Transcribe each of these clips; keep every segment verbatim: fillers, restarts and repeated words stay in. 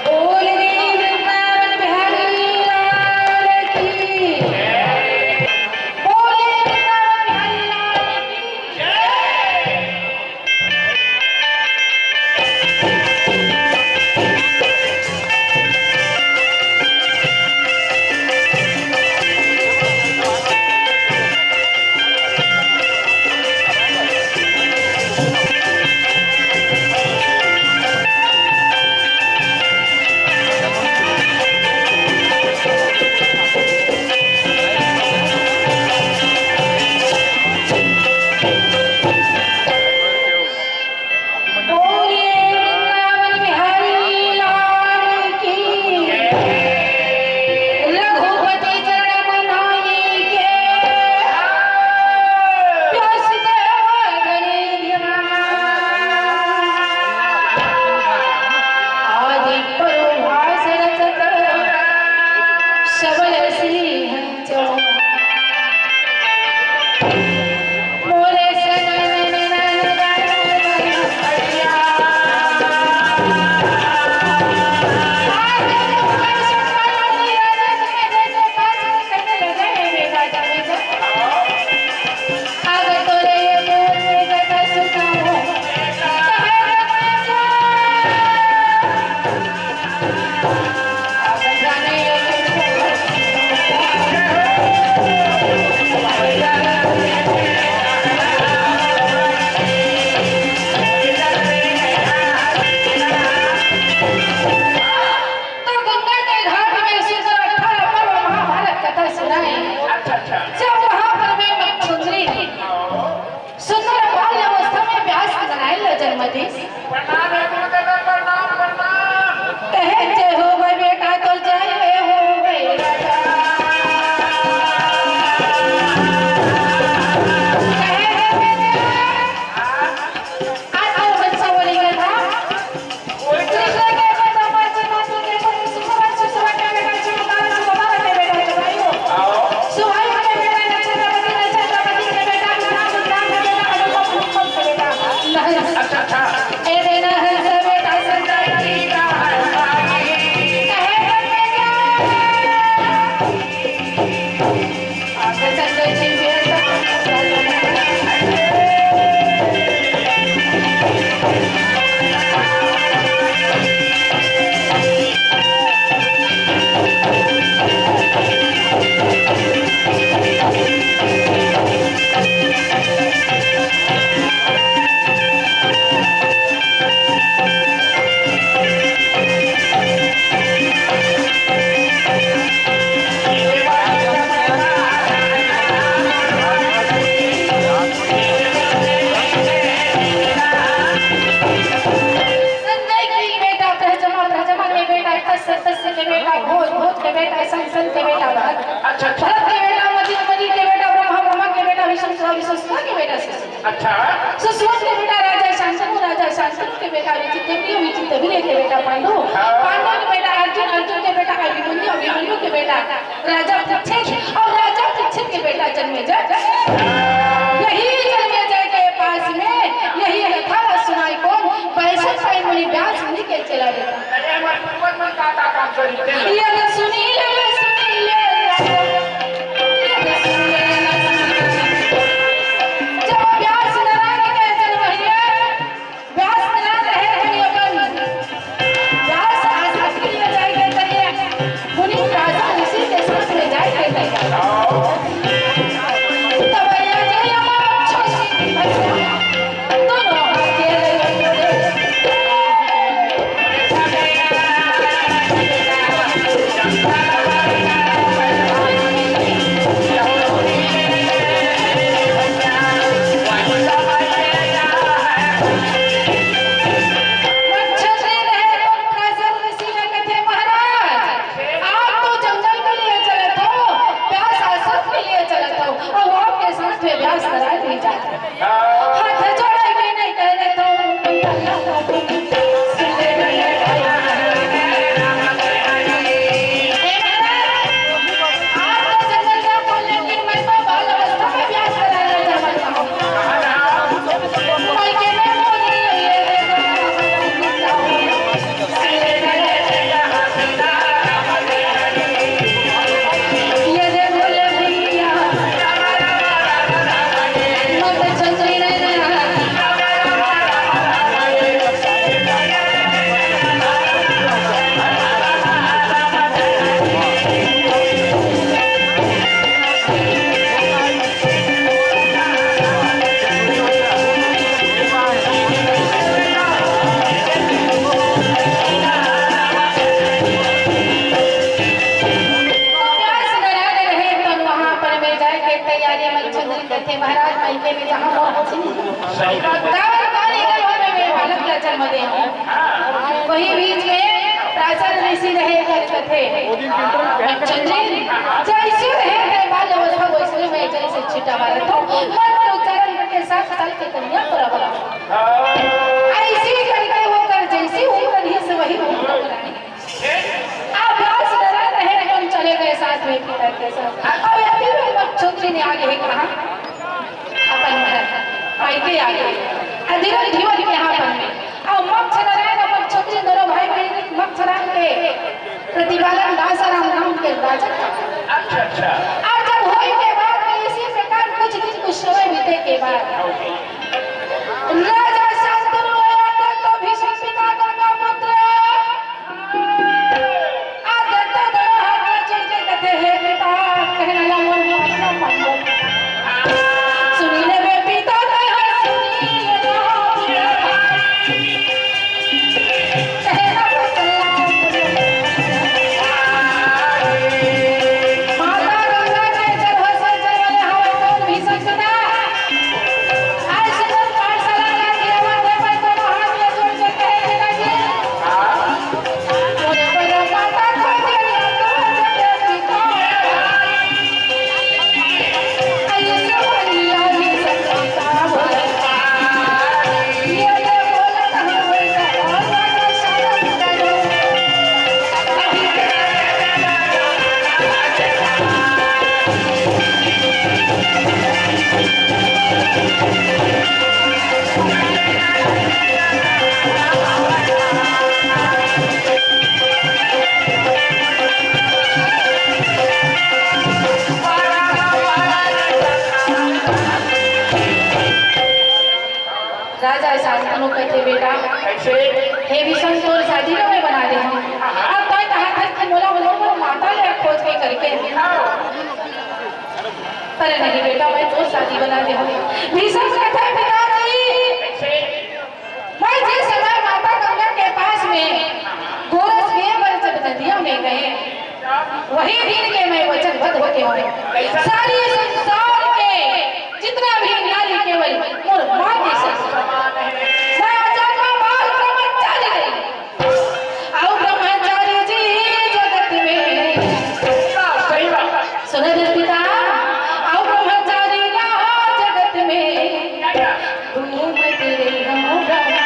बोल रे वृंदावन बिहारी लाल की। बोल रे वृंदावन बिहारी लाल की। बोलिए वृंदावन बिहारी लाल की। रघुपति चरण मनाई के। प्यास देवा धरे ध्यान। आदि प्रभास रचत सबल सिंह जो। मोरे सनन ननन भैया। आज तुम्हारे सुनवाई राजा जी के जैसे पास में करने लगे हैं बेटा, जाने का। अगर तोरे ये बोल में जगह सुना हो, तो है जगह जा। तो गंगा के घाट में सुंदर अठारह पर्व महाभारत कथा सुनाए। अच्छा, अच्छा। जब वहां पर मैं मंदोदरी सुंदर बाल अवस्था में व्यास नारायण ला जन्म दीस। प्रणाम हे गुरुदेव, प्रणाम, प्रणाम। कहे जय हो भाई बेटा, तो जय हो भाई राजा। कहे हे बेटा, आज तो वंशावली का था। संजय की बेटा ब्रजमा, ब्रजमा के बेटा कश्यप, कश्यप के बेटा भोज, भोज के बेटा संग, संग के बेटा भरत, अच्छा, अच्छा। भरत के बेटा मति, मति के बेटा ब्रह्मा, ब्रह्मा के बेटा विष्णु, विष्णु के बेटा सुश्रुत। अच्छा। सुश्रुत के बेटा राजा शांतनु, राजा शांतनु के बेटा विचित्रवीर्य, विचित्रवीर्य के बेटा पांडु, हाँ। पांडु के बेटा अर्जुन, अर्जुन के बेटा अभिमन्यु, अभिमन्यु के बेटा राजा परीक्षित और राजा परीक्षित के बेटा जन्मेजय। यही जन्मेजय के पास में यही कथा ला सुनाई कौन? वैशंपायन मुनि व्यास मुनि के चेला बेटा। अरे हमर पूर्वज मन का का काम करी थे? ये तो सुनी ले, ये सुनी ले, ये तो सुनी ले, ये सुनी ले। जब व्यास नारायण के जन्म हुए, व्यास ना रहे थे अपन। व्यास आश्रम के लिए जाए के तैयार। मुनि राजा ऋषि के साथ में जाए के तैयार। तब ये जो यहाँ छोटी भैया, दोनों हाथ के लगे। जहाँ मोर हंसी नहीं। सही बात है। काबर कौन एकर घर में मैं बालक ला जन्म दे हूँ? वही बीच में प्राचल ऋषि रहे कर कथे। बच्चन जी, जैसे रहे थे बाल अवस्था वैसे मैं जैसे छिटा मारत हूँ। मन में उच्चारण करके सात साल के कन्या को रखा। ऐसी करके वो कर जैसी उम्र रही से वही उम्र करानी। अभ्यास डरा रहे, हम चले गए साथ में पिता के साथ। अब यदि में मत छोकरी ने आगे है कहा, अपन घर, मायके आगे, अधिवन जीवन के यहाँ पर में। अब मत छनारायण अपन छोकरी दोनों भाई बहन मत छनारायण के प्रतिपालन दासाराम नाम के राजा। अच्छा, अच्छा। और जब होई के बाद में इसी प्रकार कुछ दिन कुछ समय बीते के बाद राजा शांतनु आया तो भीष्म पिता गंगा पुत्र राजा शांतनु कथे, बेटा, कैसे? हे भीष्म, तोर शादी ला मैं बना दे हूँ। अब तय कहा था कि मोला मोर माता ले खोज के करके। पर नहीं बेटा, मैं तोर शादी बना दे हूँ। भीष्म कथे, पिताजी, कैसे? मैं जिस समय माता गंगा के पास में गोरस के बर जब नदिया में गए, वही दिन के मैं वचनबद्ध होके हूँ। सारी संसार के जितना भी नारी केवल मोर माँ के समान है। मैं अचल का बाल ब्रह्मचारी नहीं। आओ ब्रह्मचारी जी जगत में। सही बात। सुनो दस पिता, आओ ब्रह्मचारी ना जगत में। घूमते रहो ब्रह्म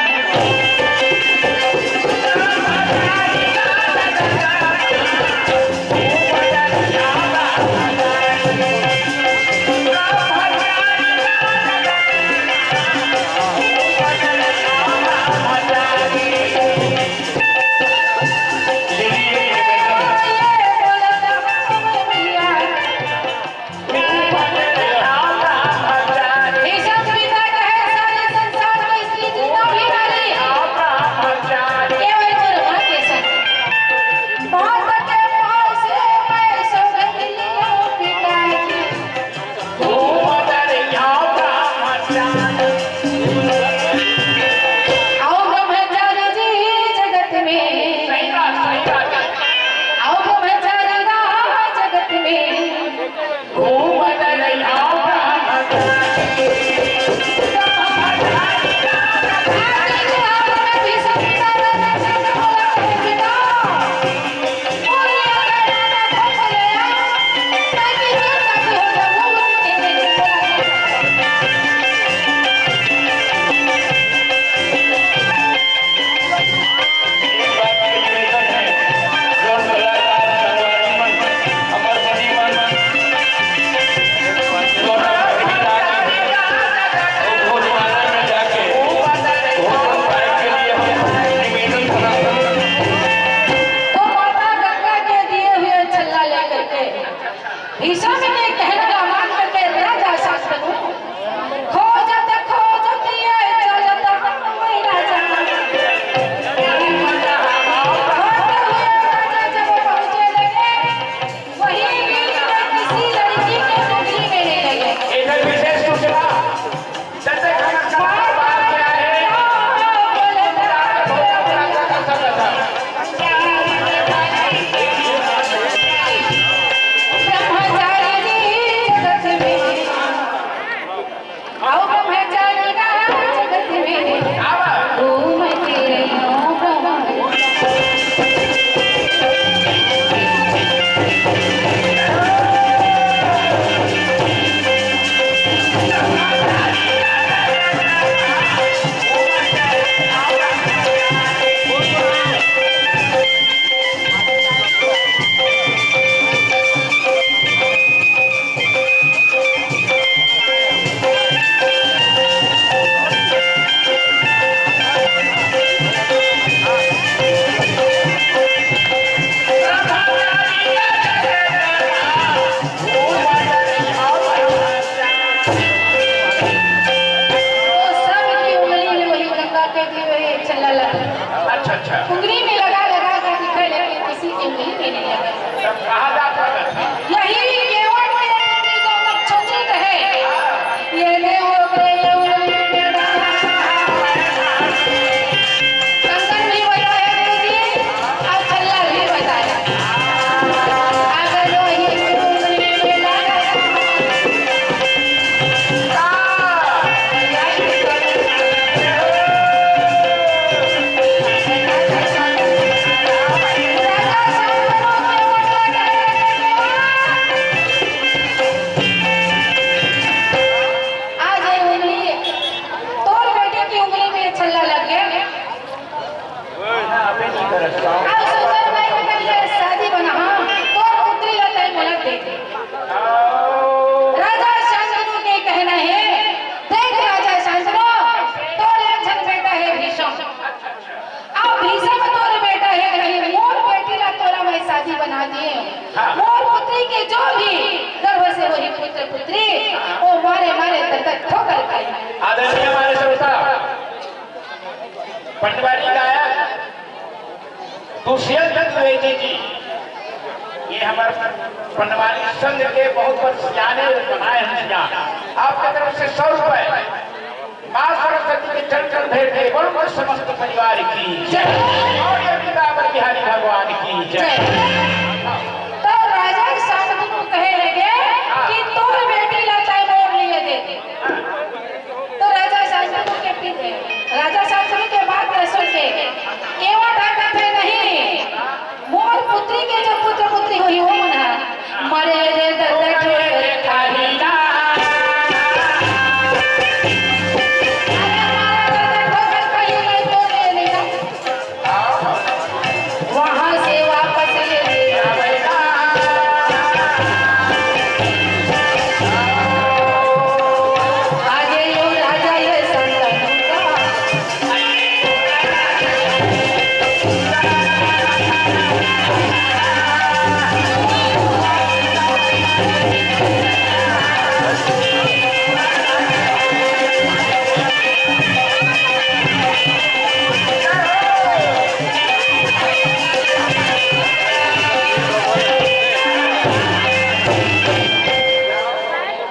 अउ सुंदर माई के कहिके शादी बना, हाँ, तोर पुत्री ला तैं मोला दे दे। राजा शांतनु के कहना हे, देख राजा शांतनु, तोर एक झन बेटा हे भीषम। अब भीषम तोर बेटा हे, कहीं मोर बेटी ला तोला मैं शादी बना दिए। हाँ। मोर पुत्री के जो भी गर्भ से होही पुत्र पुत्री, वो मारे मारे तक ठोकर खाई। आदरणीय हमारे श्रोता, पंडवानी गायक दुष्यंत द्विवेदी जी, ये हमर पंडवानी संघ के बहुत बड़ सियाने बनाए हैं सियान। आपके तरफ से सौ रुपए माँ सरस्वती के चरण कमल भेंट के बड़ बड़ समस्त परिवार की जय। और ये वृंदावन बिहारी भगवान की जय। जय। तो राजा शांतनु कहे लगे कि तोर बेटी ला तैं मोर लिए दे। तो राजा शांतनु के पि-, राजा शांतनु के बात ला सुन के केवट कहत हे, नहीं, मोर पुत्री के जो पुत्र पुत्री होही, वो मन ह मरे दे दे दे ठोकर खाही ना। अरे मारा दे दे ठोकर खाही, नहीं तो ले लेना। वहाँ से वापस ये आगे यो राजा ये संतनु का।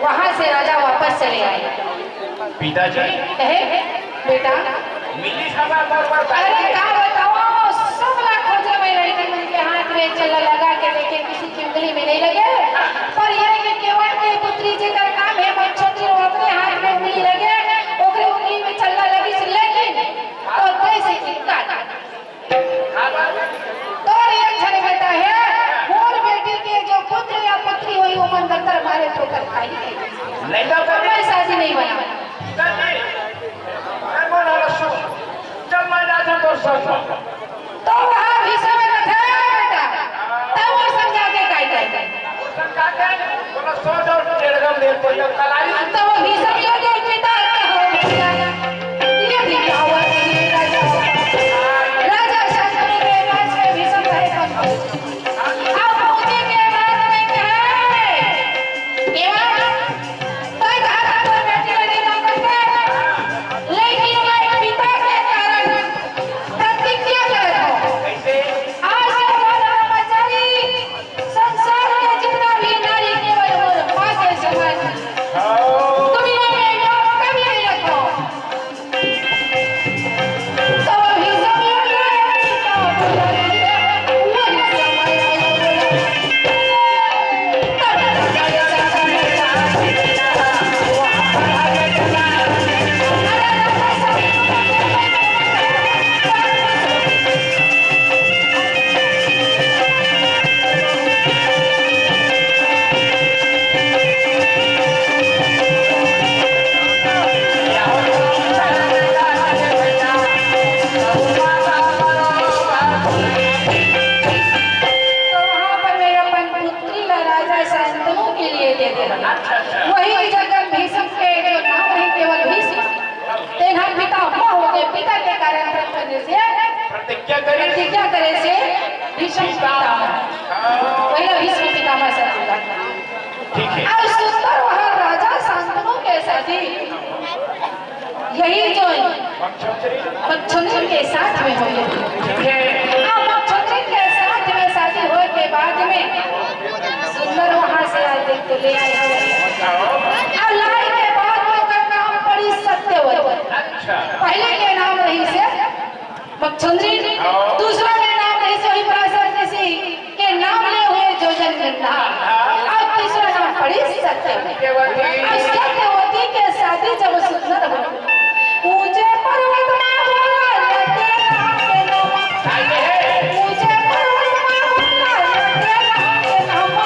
वहां से राजा वापस चले आए। पिताजी। कहे, बेटा। मिली सभा पर, पर अरे, का बताओ, सब ला खोजे मैं लड़की मन के हाथ में चल्ला लगा के देखे, किसी की उंगली में नहीं लगे, पर ये कि केवट के पुत्री जेकर नाम है मंचोत्री, ओकरे हाथ में उंगली लगे, ओकरे उंगली में चल्ला लगी, लेकिन और कैसे इनकार। तोर एक झन बेटा है, मोर बेटी के जो पुत्र या पुत्री होही, वो मन दत्तर मारे ठोकर खाही। नहीं तो मैं शादी नहीं बना। नहीं, मैं बोला रसू, जब मैं राजा तो सब तो वहाँ भीषम में थे बेटा, तब वो समझा के काई काई। समझा के, बोला, सौ दो डेढ़ गम दे, कोई कलाई। तब वो भीषम जो दे पिता हो गया। ये भी क्या हुआ कि ये राजा, राजा शांतनु के पास में भीषम रहे कौन? अब पूछे के बाद में कहे, केवल कोई कहा था तो बेटी नहीं मांग सकते, लेकिन मैं पिता के कारण प्रतिज्ञा करत हूँ। कैसे? आज के बाद ब्रह्मचारी संसार में जितना भी नारी केवल मोर माँ के समान। दुनिया में नाम कभी नहीं रखो। तो अभी सब लोग तो वहाँ पर मैं अपन पुत्री ला राजा शांतनु के लिए दे दे। वही जगह भीष्म के जो नाम रहे केवल भीष्म, तेना पितामह हो गए, पिता के कारण प्रतिज्ञा करे। प्रतिज्ञा करे। प्रतिज्ञा करे से भीष्म पितामह। पहला भीष्म पितामह से होगा। ठीक है। और सुंदर वहाँ राजा शांतनु के साथी यही जो मंचोत्री के साथ में हो गई। ठीक है। अब मंचोत्री के साथ में शादी होए के बाद में सुंदर वहाँ से आज देख के ले आए हवे। अब लाए के बाद में ओकर नाम पड़ी सत्यवती। अच्छा। पहले के नाम रही से मच्छंद्री, दूसरा के नाम रही से वही पराशर ऋषि के नाम ले हुए जोजन गंधा। और तीसरा नाम पड़ी सत्यवती। और सत्यवती के साथी जब सुंदर हो, ऊंचे पर्वत में बोला, लगे राम के नाम। ऊंचे पर्वत में बोला, लगे राम के नाम।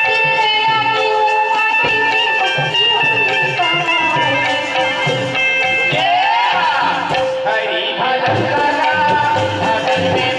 तितलियां की उमा की उमा की उमा। हरि भजन करा, भजन में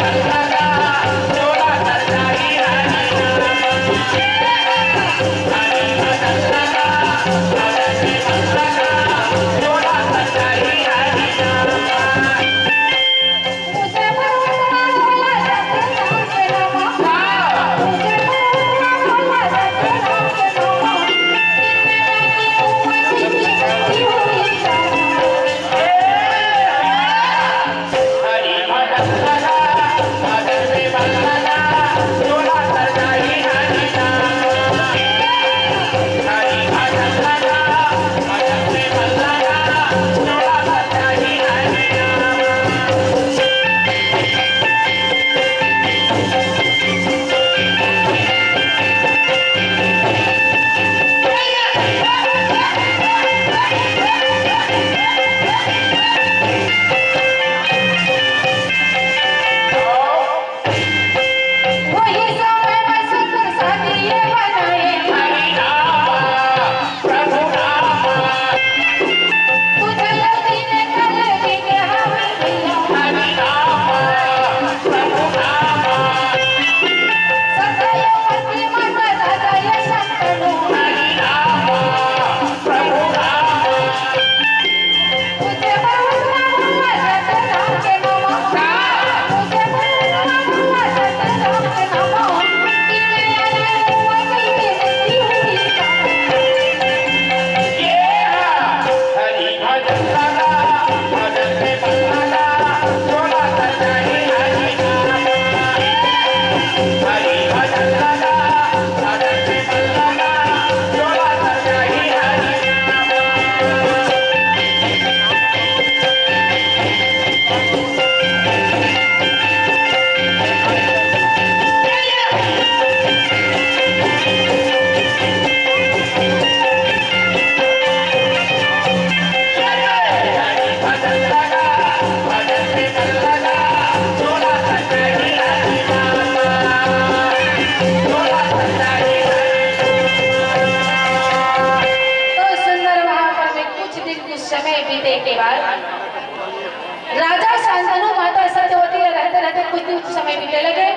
समय बीते लगे।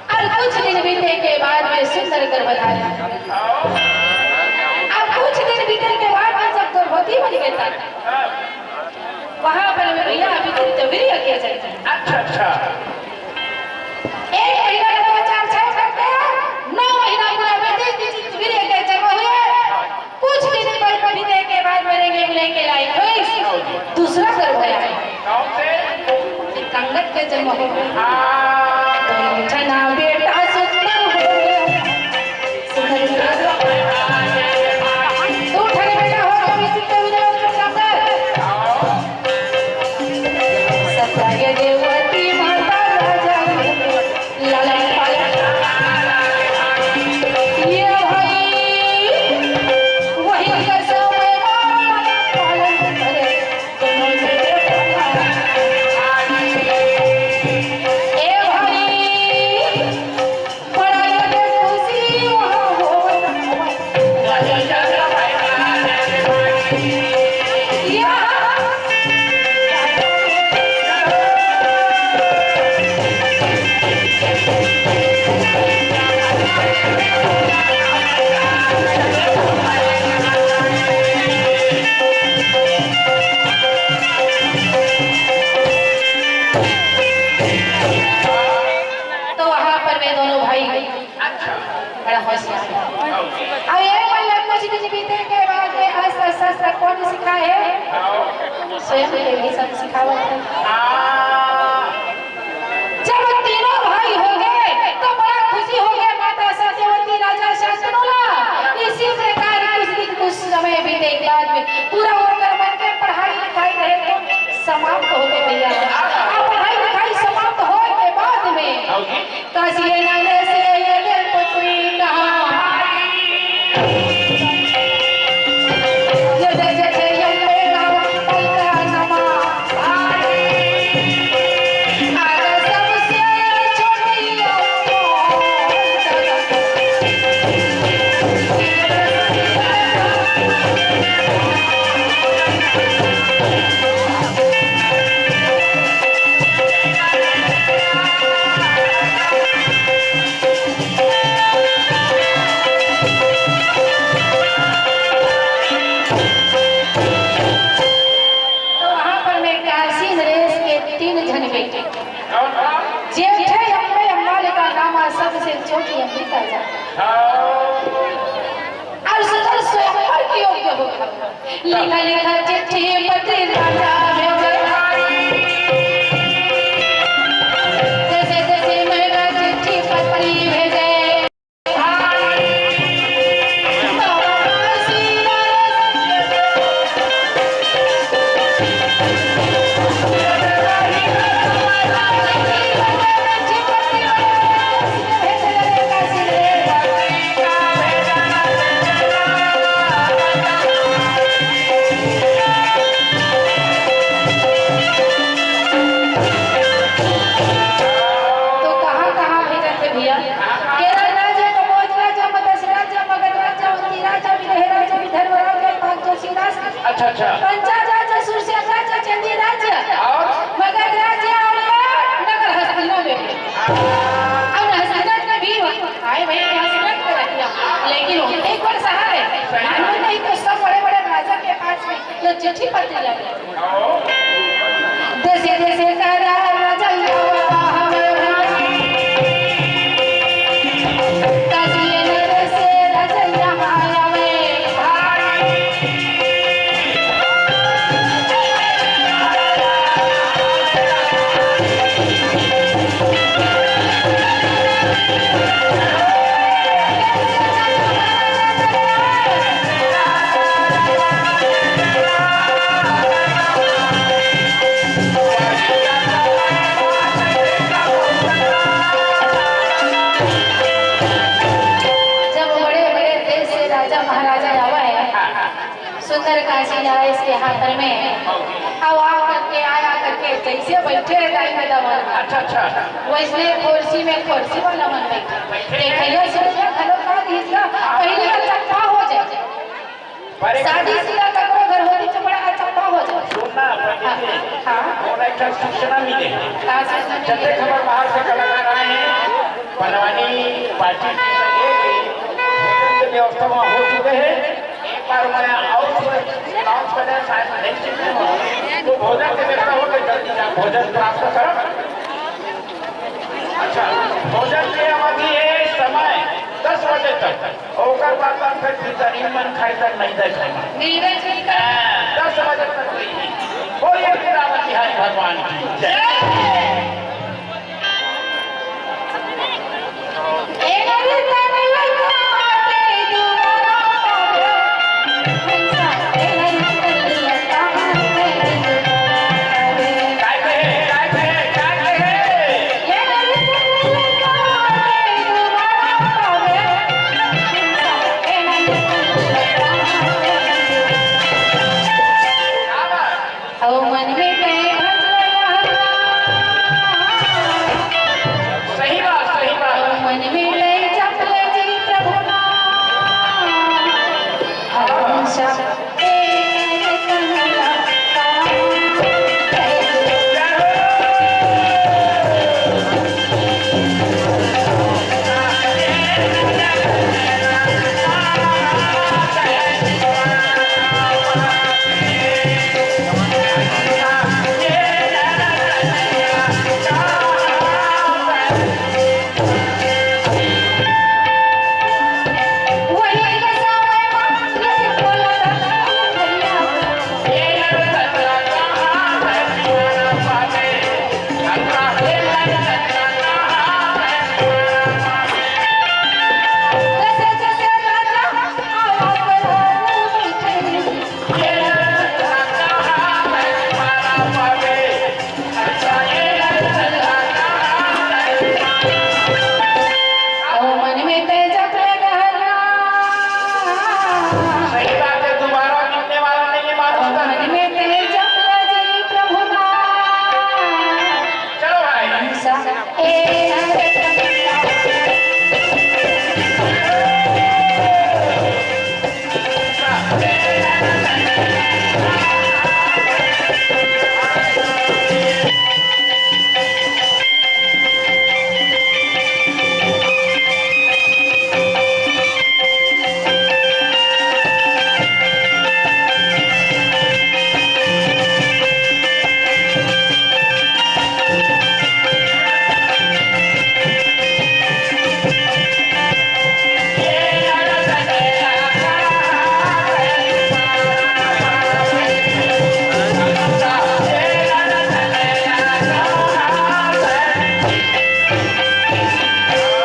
और कुछ दिन बीते के बाद में सुंदर गर्भ धारण। अब कुछ दिन बीते के बाद में जब गर्भवती बन गई, तब वहां पर में भैया अभी चित्त वीर्य के जन्म। अच्छा, अच्छा। एक महीना का दो, चार, छह करके नौ महीना पूरा बीते, चित्त वीर्य के जन्म हुए। कुछ दिन गर्भ बीते के बाद मेरे में लेके लाई हुई, दूसरा गर्भ आया। कौन से? एक अंगद के जन्म हो गया। हाँ। तो इतना बेटा सुंदर हो गया। सुंदर हो गया। तू ठगे बेटा हो, कभी सीखते हुए हो, चुप कर। सत्या देवती माता राजा। ये भाई, वही कसम है, पालन करे। ए भाई, बड़ा ये खुशी वहाँ हो। तो वहाँ पर वे दोनों भाई बड़ा होशियार है। अब ये मतलब कुछ दिन बीते के बाद में अस्त्र शस्त्र कौन सिखाए? स्वयं के ही सब सिखावत है। जब तीनों भाई हो गए तो बड़ा खुशी हो गया। माता सत्यवती, राजा शांतनु ला। इसी प्रकार कुछ दिन, कुछ समय बीते के बाद में पूरा होकर मन के पढ़ाई लिखाई रहे तो समाप्त होते भैया। अब पढ़ाई लिखाई समाप्त होए के बाद में काशी नरेश ये पुत्री कहा। ये देखे थे ये मेरा पलका नमा। आगे सबसे छोटी तो वहाँ पर में काशी नरेश के तीन झन बेटे। जेठे अम्बे अम्बालिका नामा, सबसे छोटी अम्बिका जा। और सुंदर स्वयंवर के योग्य हो। लिखा लिखा चिट्ठी पत्री राजा भेजे। जैसे जैसे महंगा चिट्ठी पत्री भेजे। तो कहाँ कहाँ भेजत हे भैया? केरल राज्य, कम्बोज राज्य, मत्स्य राज्य, मगध राज्य, अवंती राज्य, विदेह राज्य, विदर्भ राज्य, पाँच सौ सीधा, अच्छा, अच्छा। पंचाल राज्य, सुरसेन राज्य, चंदी राज्य, और? मगध राज्य और ये नगर हस्तिना में। और हस्तिना में भी आए भाई, हस्तिना में रहते हैं। लेकिन एक बार सहारे, मालूम नहीं तो सब बड़े बड़े राजा के पास में ये चिट्ठी पत्री लगे। देशे देशे का राजा हवे भाई। काशी नरेश राजा हवे भाई। जब बड़े बड़े देश से राजा महाराजा आवा है, सुंदर काशी आए इसके हाथ में, अब आ करके, आया करके जैसे बैठे रहता है दमन, अच्छा, अच्छा। वैसने कुर्सी में कुर्सी वाला मन बैठे। देखिए, सुनिए, खलो का दिस ना, पहले तो चप्पा हो जाए। शादी शुदा ककरो घर होती तो बड़ा चप्पा हो जाए। सुनना, हाँ, हाँ। मोला एक ठन सूचना मिले हे। का सूचना मिले? जतेक हमर बाहर से कलाकार आए हे, पलवानी पार्टी के संगे भोजन के व्यवस्था वहाँ हो चुके हे। एक बार मैं अउ announce करे, शायद नहीं सुने हो, तो भोजन के व्यवस्था हो गई, जल्दी जा, भोजन प्राप्त करो। अच्छा, भोजन के अवधि हे समय दस बजे तक। ओकर बाद, बाद फिर भीतरी मन खाई त नहीं दे खाई। नहीं दे खाई। हाँ, दस बजे तक रही। बोलिए बिहारी भगवान की जय। जय। अउ मन में तय भजन। सही बात, सही बात। अउ मन में तय जप ले जी प्रभु नाम। हमेशा अउ मन में तेज जप ले गहरा। सही बात है, दोबारा मिलने वाला नहीं है मानुष तन। मन में तेज जप ले जी प्रभु नाम। चलो भाई। सा, ए,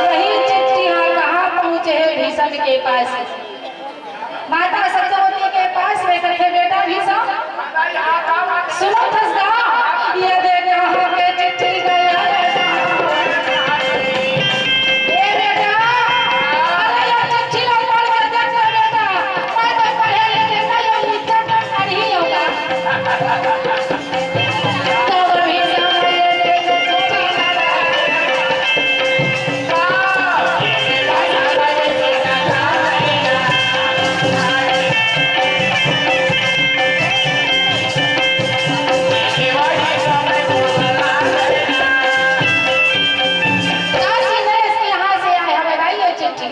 वही चिट्ठी ह कहाँ पहुँचे हे भीषम के पास। माता सत्यवती के पास में कथे, "बेटा भीषम, सुनत हस गा, ये देख कहाँ के चिट्ठी गया बेटा। ए बेटा, अरे ये चिट्ठी ला पढ़ के देख ले बेटा, मैं तो पढ़े लिखे नहीं हूँ, इज्जत में पढ़ी होगा।" काशी नरेश के यहाँ से आए हमें भाई ये चिट्ठी।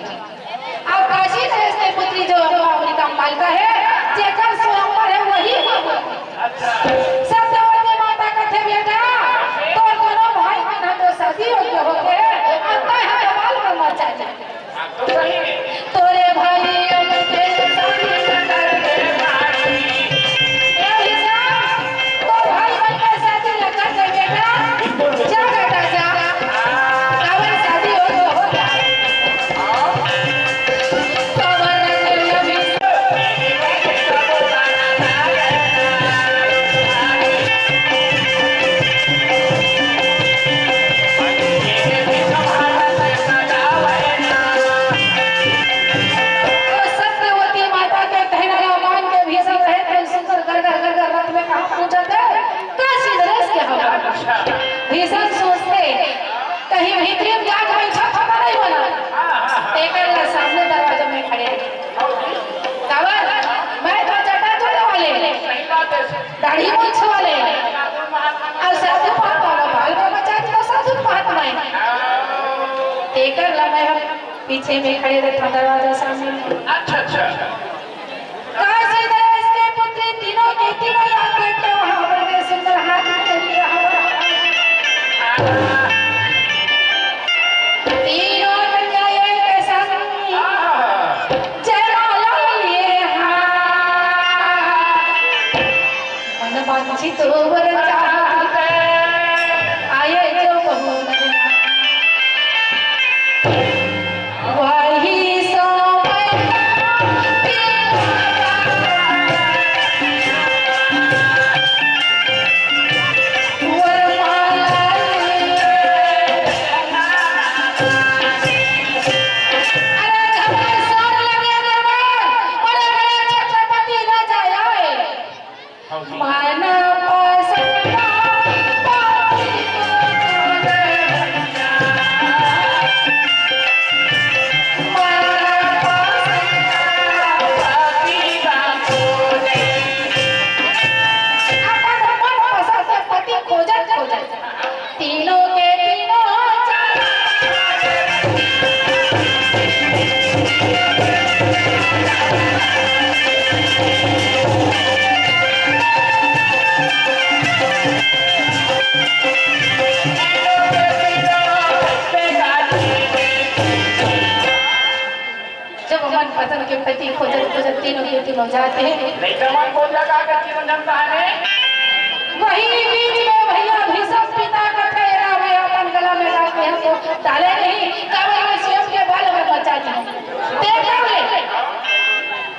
अब काशी नरेश के पुत्री जो अम्बा अम्बिका अम्बालिका है, जेकर स्वयंवर है वही को बोल। अच्छा। सत्यवती माता कथे, "बेटा, तोर दोनों भाई मन ह तो शादी योग्य होगे, अब तैं ह बवाल करना चाहिए।" बात तो सही है। तोरे भाई मन के शादी न कर दे भाई। ए भीषम, तोर भाई मन के शादी न कर दे बेटा। जा बेटा, जा। काबर शादी हो तो हो जा। दाढ़ी मूंछ वाले अउ साधु महात्मा ला बाल ब्रह्मचारी अउ साधु महात्मा हे। तेकर ला मैं ह पीछे में खड़े रहथंव दरवाजा सामने में। अच्छा, अच्छा। काशी नरेश के पुत्री तीनों के तीनों जात के वहाँ पर के सुंदर हाथ में लिया हुआ। तीनों कन्या एक संग जयमाला लिए हाथ। मन वांछित वर चाहत आए जो बहु नर नाथ। वही समय वरमाला अरे घबराए, सोर लगे दरबार, बड़े बड़े छत्रपति राजा आए। हौजी। माना पसंदा पापी को छोड़, माना पसंदा पापी का छोड़। अपन मन पसंद के पति खोजत खोजत तीनों के तीनों चला। जब मन पसंद के पति खोजत खोजत तीनों के तीनों जात हे। नहीं तो मन कौन लगा कर तीनों जनता है? वही बीच में भैया भीषम पिता का फेरा में अपन गला में डाल के हमको डाले नहीं, काबर में स्वयं के बाल में बचा दिए। देखा ले,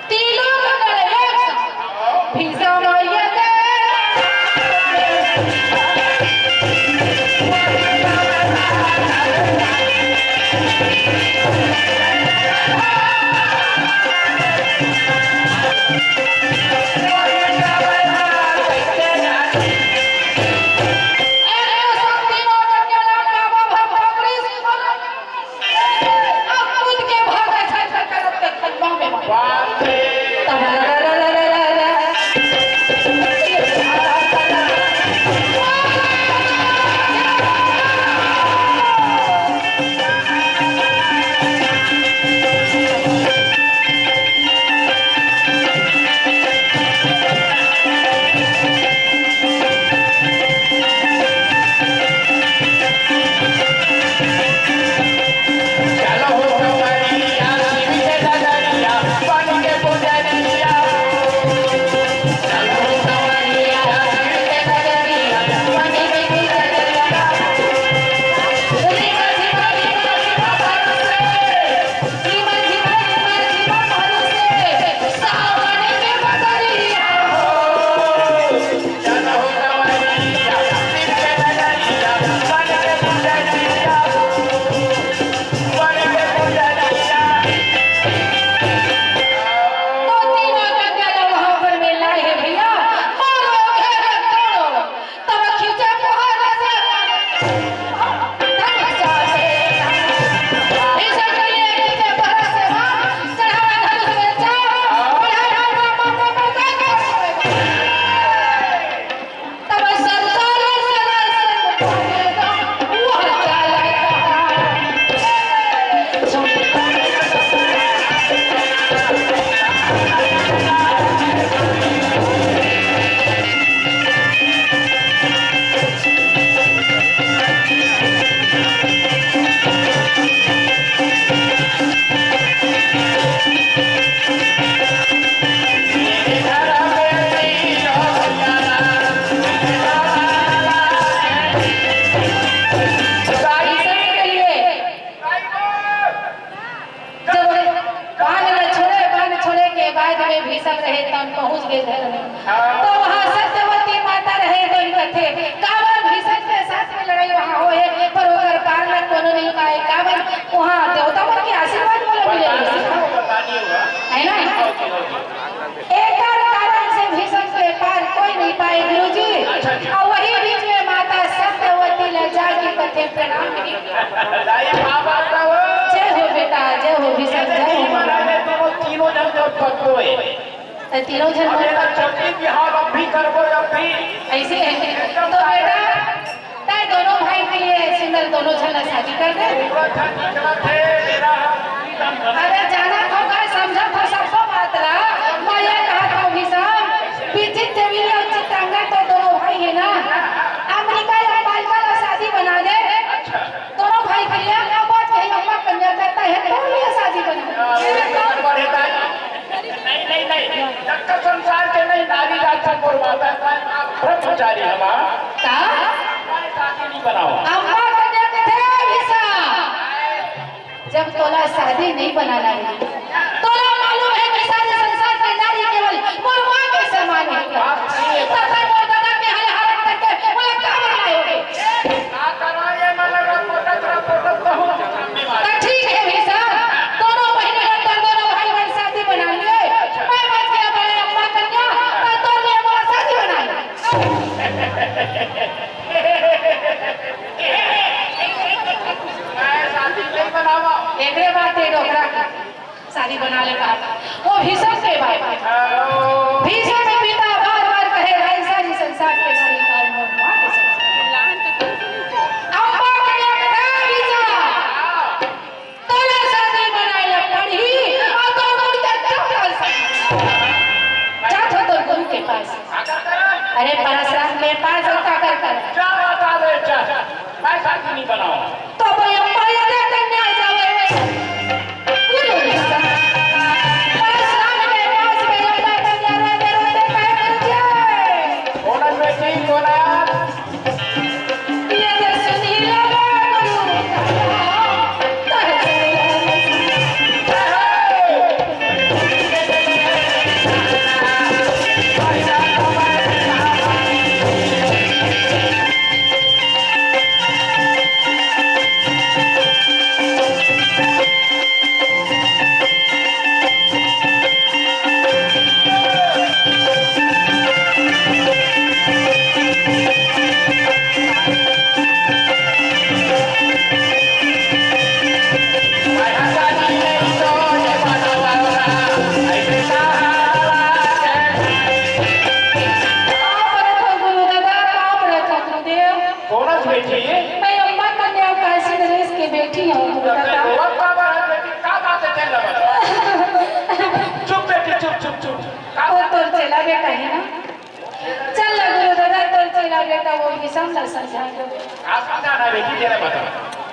तीनों का गले एक साथ। भीषम ये दे जब बाण ल छोड़े, बाण छोड़े के बाद में भीषम रहे तन पहुंच गए घर में, तो वहां सत्यवती माता रहे तो कथे, काबर भीषम के साथ में लड़ाई वहां होए, पर ओकर पार ल कोनो नहीं पाए, काबर वहां देवता मन के आशीर्वाद मोला मिले रहिस। है ना? एकर कारण से भीषम के पार कोई नहीं पाए, गुरुजी। अच्छा जी। और वही बीच में माता सत्यवती ल जाके कथे प्रणाम की। दाई बाबा का हो। जय हो बेटा, जय हो भीषम, जय हो माँ। महाराज ने दोनों तीनों जन जो पकड़ो है। त तीनों झन अब एला चौकी बिहाव अब भी करबो, अब भी। ऐसे है। एकदम तो बेटा, तय दोनों भाई के लिए सुंदर दोनों झन ला शादी कर दे। पूरा झन निकलत हे, मेरा अरे जाना तो का, समझा तो सबको बात ला। मैं ये कहा था भीषम, विचित्र देवी और चित्रांगद तो दोनों भाई है ना, अमेरिका या अमेरिका ला शादी बना दे। अच्छा। दोनों भाई के लिए अब बात कही, अम्मा कन्या कहता है, तो ये शादी बना दे। हाँ, वो तो बराबर है ताई। नहीं, नहीं, नहीं। जब तक संसार के नहीं, नारी जात से मोर माता है, आप ब्रह्मचारी हवा। का? हमारे शादी नहीं बनाओ। अम्मा कन्या के थे भीषम। जब तोला शादी नहीं बनाना है, तोला मालूम है कि सारे संसार के नारी केवल मोर माँ के समान है। बात सही है। तथा मोर दादा के हल हरन करके मोला का बनाए होगे? का करा ये मन रपोटत रपोटत कहूँ सामने वाले। तो ठीक है भीषम, दोनों बहन बन कर दोनों भाई बन शादी बना लिए। मैं बच गया बड़े अम्मा कन्या, तो तोर लिए मोला शादी बना ले। मैं शादी नहीं बनावा। एकरे बात ये डोकरा के शादी बना ले कहा था। वो भीषम के बात। भीषम के पिता बार बार कहे, "भाई सारी संसार के नारी का मोर माँ के संसार।" अम्मा के लिए कहा, "भीषम, तोला शादी बनाए ला पड़ही, और तो मुड़ के चल चल सकता।" जा तो तोर गुरु के पास। अरे परसराम के पास और का कर कर? जा बात आ गए, जा। मैं शादी नहीं बनाऊंगा। तो भाई अम्मा ये कन्या जावे। गुरु भीषम। परसराम के पास में अम्मा कन्या रोते रोते पैर गिर जाए। बोनस बेटी, बोनस। ये तो सुनी लो गुरु। का परत हो गुरु दादा, का परत हो गुरुदेव? कोनस बेटी? मैं अम्मा कन्या काशी नरेश के बेटी हूँ गुरु दादा। रोवत काबर है बेटी? का बात है तेरे लगे? चुप बेटी, चुप, चुप, चुप। का वो तोर चेला बेटा है ना? चल ना गुरु दादा, तोर चेला बेटा वो भीषम ला समझा दे। का समझाना बेटी, तेरा बता।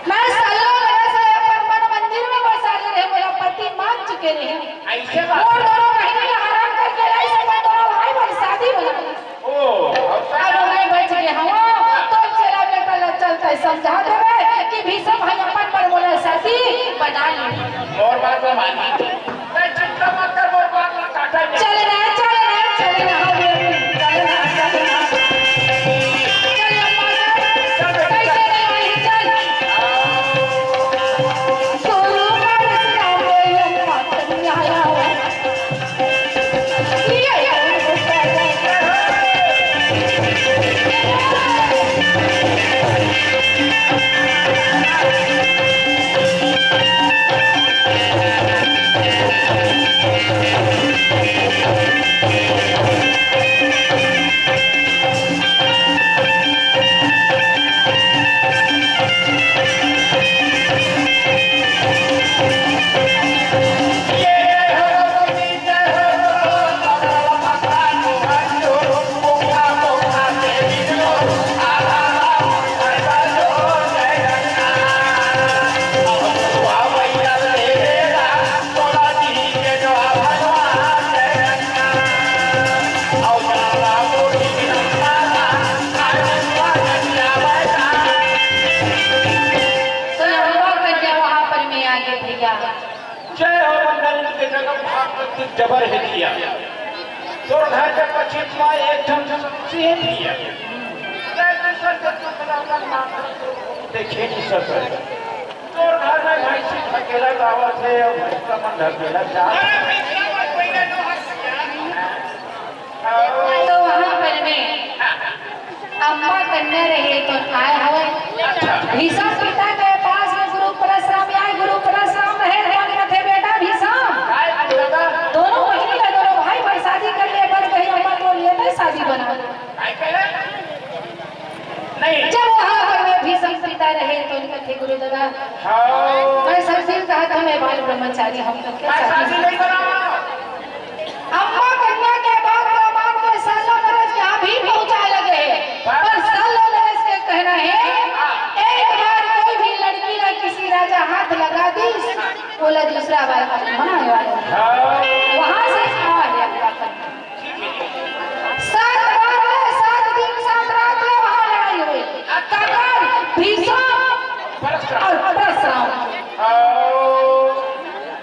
मैं सल्ला बरस ले अपन मन मंदिर में बसा ले रहे, मोला पति मान चुके रहे। ऐसे बात। मोर दोनों बहिनी ला हरान करके लाई से अपन दोनों भाई बर शादी बना। ओ, अब अब मैं बच गए हूँ, तोर चेला बेटा ला चलते समझा देवे कि भीषम भाई अपन बर मोला शादी बना ले। और बात ला मानी। मैं चिंता मत कर, मोर बात ला काटा नहीं। चल ना, चल ना, चल ना, हो गया, चल ना, चल ना। चल अम्मा, चल। कैसे नहीं आई, चल। तोरो मार से ना बोल, अम्मा, चल, यहाँ आओ। तो लंबा कर दिया वहाँ पर मैं आगे भैया। जय हो मंडल के जगत भाग तू जबर है दिया। तोर घर के पछित मा एक ठन सिंह दिया। जय कृष्ण के तू बड़ा माता देखे नहीं सके। तोर घर में भैंसी ढकेला गावत है और भैंस का मन ढकेला जा। तो वहाँ पर में अम्मा कन्या रहे तो आए हवे। भीषम पिता के पास में गुरु परसराम आए, गुरु परसराम रहे, कौन कथे बेटा भीषम? दोनों बहिनी ला दोनों भाई बर शादी मैं सब दिन कहत हँव, मैं बाल ब्रह्मचारी हँव, तो क्या मैं शादी शादी नहीं कराऊँ। अम्मा कन्या के बात ला मान के सल्लो नरेश के यहाँ भी पहुँचाए लगे हे। पर सल्लो नरेश के कहना हे, एक बार कोई भी लड़की ला किसी राजा हाथ लगा दिस, ओला दूसरा बार मना नहीं वाला। वहाँ से आ गया। सात बार ले, सात दिन, सात रात ले वहाँ लड़ाई होय। काकर? भीषम अउ परशुराम।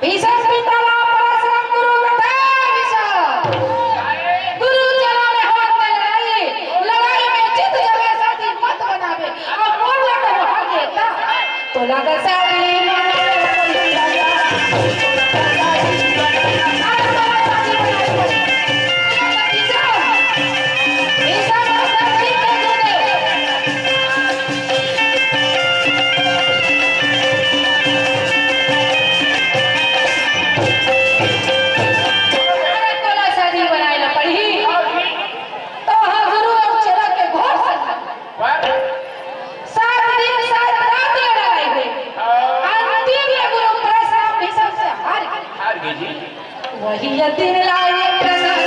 भीषम पिता ला परशुराम गुरु कथे, भीषम। गुरु चला ले होत में लड़ाई, लड़ाई में जीत जाबे, शादी मत बनाबे। अब बोल ले तो हार गए ता। तो लगा शादी अरे तोला शादी बनाए ला पड़ही। तो हाँ, गुरु अउ चेला के घोर संघर्ष। सात दिन सात रात ये लड़ाई हुई। अंतिम में गुरु परशुराम भीषम से हार गए। हार गए जी। वही दिन लाए प्रसन्न।